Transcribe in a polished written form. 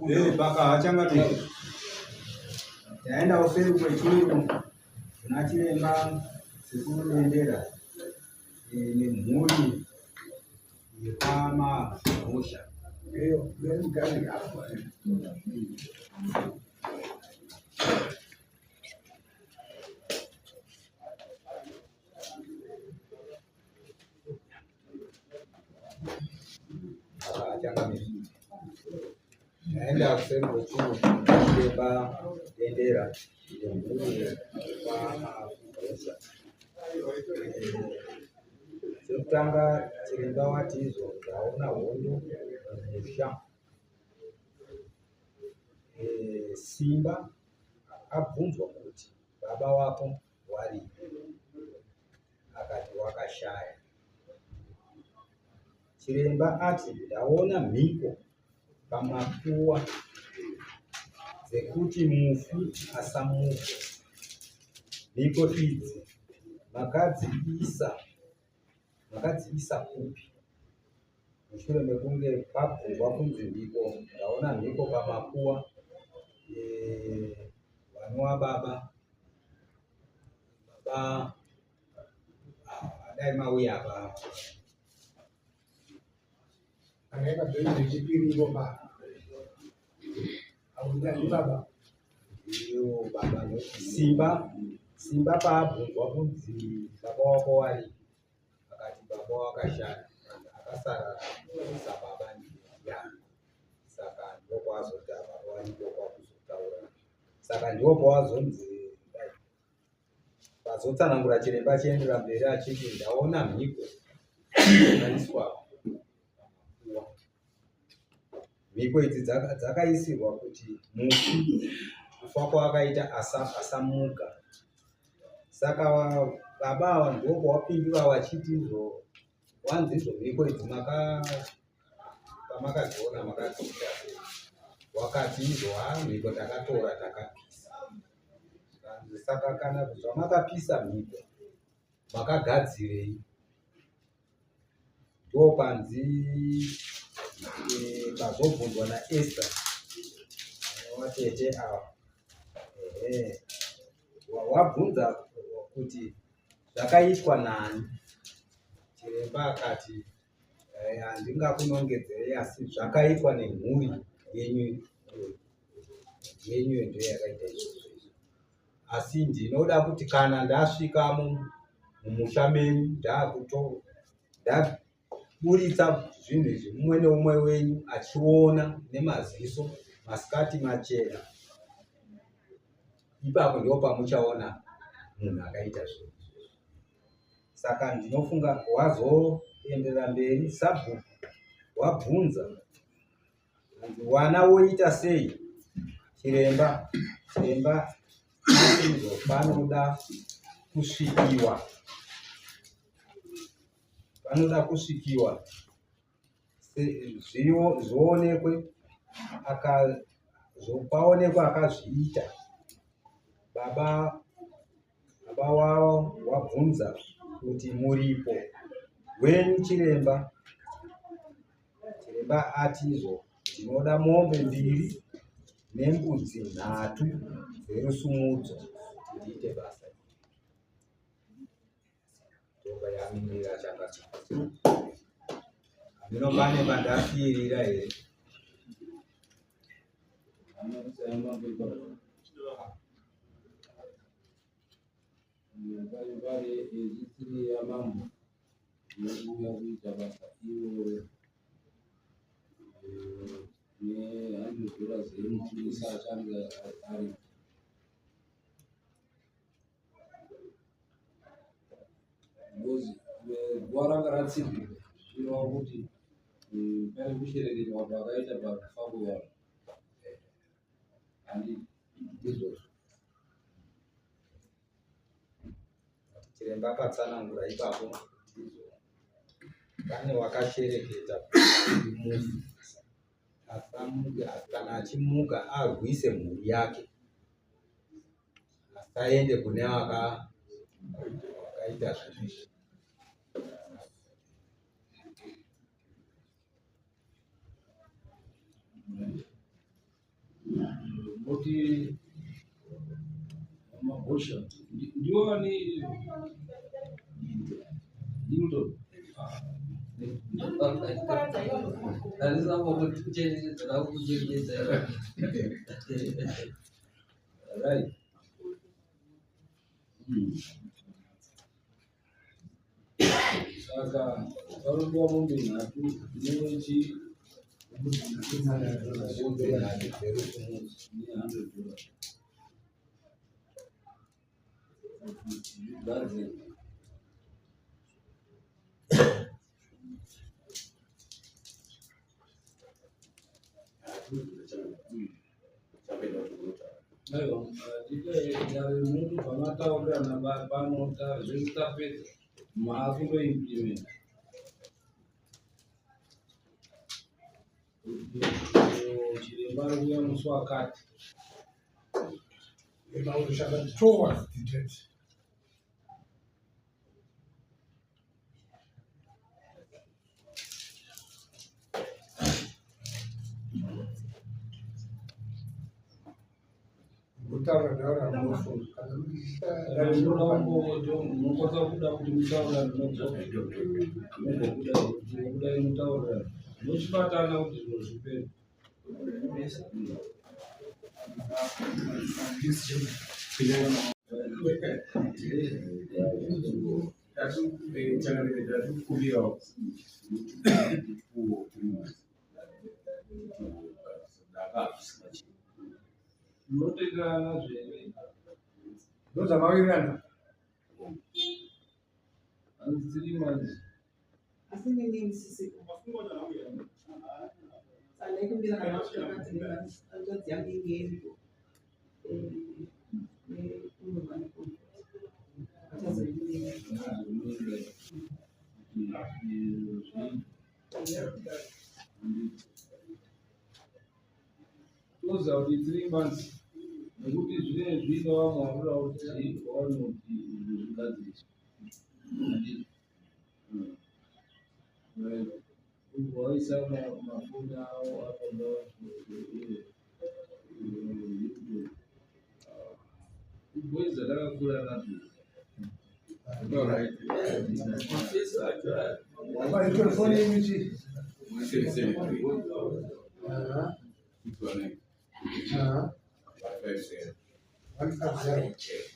Paka taenda kuseri kwechuru kuna chiremba sekuru Dendera nemhuri yepamahosha. Naenda kuseri kwechuru chiremba Dendera nemhuri yepamahosha. Chekutanga chiremba wati izvo ndaona hondo mumusha. Simba abvunzwa kuti baba wako waripi, akati wakashaya. Chiremba ati ndaona mhiko pamakuwa dzekuti mufi asamuke. Mhiko idzi makadziisa kupi? Mushure mekunge pabvunzwa kunzi mhiko, ndaona mhiko pamakuwa vanova baba baba dai mauya apa. Akaita bhenji rechipiri ivo pa ndi baba. Iyo baba Simba, Simba paabvunzwa kunzi baba wako wari, akati baba wakashaya, akasara sababa ndiani. Saka ndokwazoti baba waripo kwakuzotaura. Saka ndipo pawazonzi vazotsanangura chiremba achiendera mberi achiti ndaona mhiko dzakaiswa pamakuwa. Mhiko idzi dzakaisirwa kuti mufi kufa kwaakaita asamuka. Saka baba ava ndopawapindura vachiti izvo wanzi izvo mhiko idzi pamakadziona makadziita sei? Wakati izvo haa mhiko takatora takapisa. Saka kana zvamakapisa mhiko makagadzirei? Ndopanzi pazobvunzwa naEsther vatete ava, ehe, wabvunza kuti zvakaitwa nani? Chiremba akati handingakunongedzerei asi zvakaitwa nemhuri yenyu yenyu ndiyo yakaita izvozvo izvo. Asi ndinoda kuti kana ndasvikamo mumusha menyu ndaburitsa zvinhu izvi mumwe neumwe wenyu achiona nemaziso masikati machena, ipapo ndipo pamuchaona munhu akaita zvinhu izvozvo. Saka ndinofunga wazoenderera mberi sabhuku wabvunza wana woita sei chiremba, chiremba izvo panoda kusvikiwa, panoda kusvikiwa zvionekwe paonekwe akazviita. Baba baba wavo wabvunza kuti muripo wenyu chiremba, chiremba ati izvo ndinoda mombe 2 nembudzi 3 dzerusumudzo kuti ndiite basa. Ndoba yamirira chakati. Hameno pane pandasiirira here? Pari yechitiri yamambo yekuuya kuita basa iroro ne$100 yemupurisa achange aripo. Because guva ranga ratsipikwa zvichireva kuti pane kushereketwa kwakaita pakufa kwevanhu. Handi ndizvozvo. Chiremba akatsanangura ipapo ndizvo. Pane wakashereketa kuti mufi asamuke, kana achimuka arwise mhuri yake, asaende kune wakaita zvinhu izvi. Ndoti mabhosha ndiwo ani Hilton. Right. Saka parodiwa mombe nhatu nechi Mombe nhatu dzerusumudzo. ne$100. Zvigadzirwe. Aiwa, dare munotobva mataurirana pano zvese tapedza maakundoimplimenta. Chiremba ari kuuya musi wakati. Unoshanda towards the date. Kutaura naura mufo kana Kana munokwanisa kuda kuti mutaurirane mugobuda kudai mutaurirane muchibatana kuti zviro zvipere. Tatukumbirawo kuti 3 months. Munotenderana zvere? Ndozvamawirirana. Hanzi 3 months. Asi nini sisi sandaikumbira kana kusvika hanzvadzi yangu inge iripo neumwe varipo achazoimirira. Toziva kuti 3 months nekuti zvinenge zviine vamwe vanoda kuti vaone kuti izvi zvigadziriswe. Right. Waisa mafoni avo anoda. Boys dzatakakura nadzo. Alright. Telefoni yenyu chii? 773 Aha, 619 aha. 150. 150.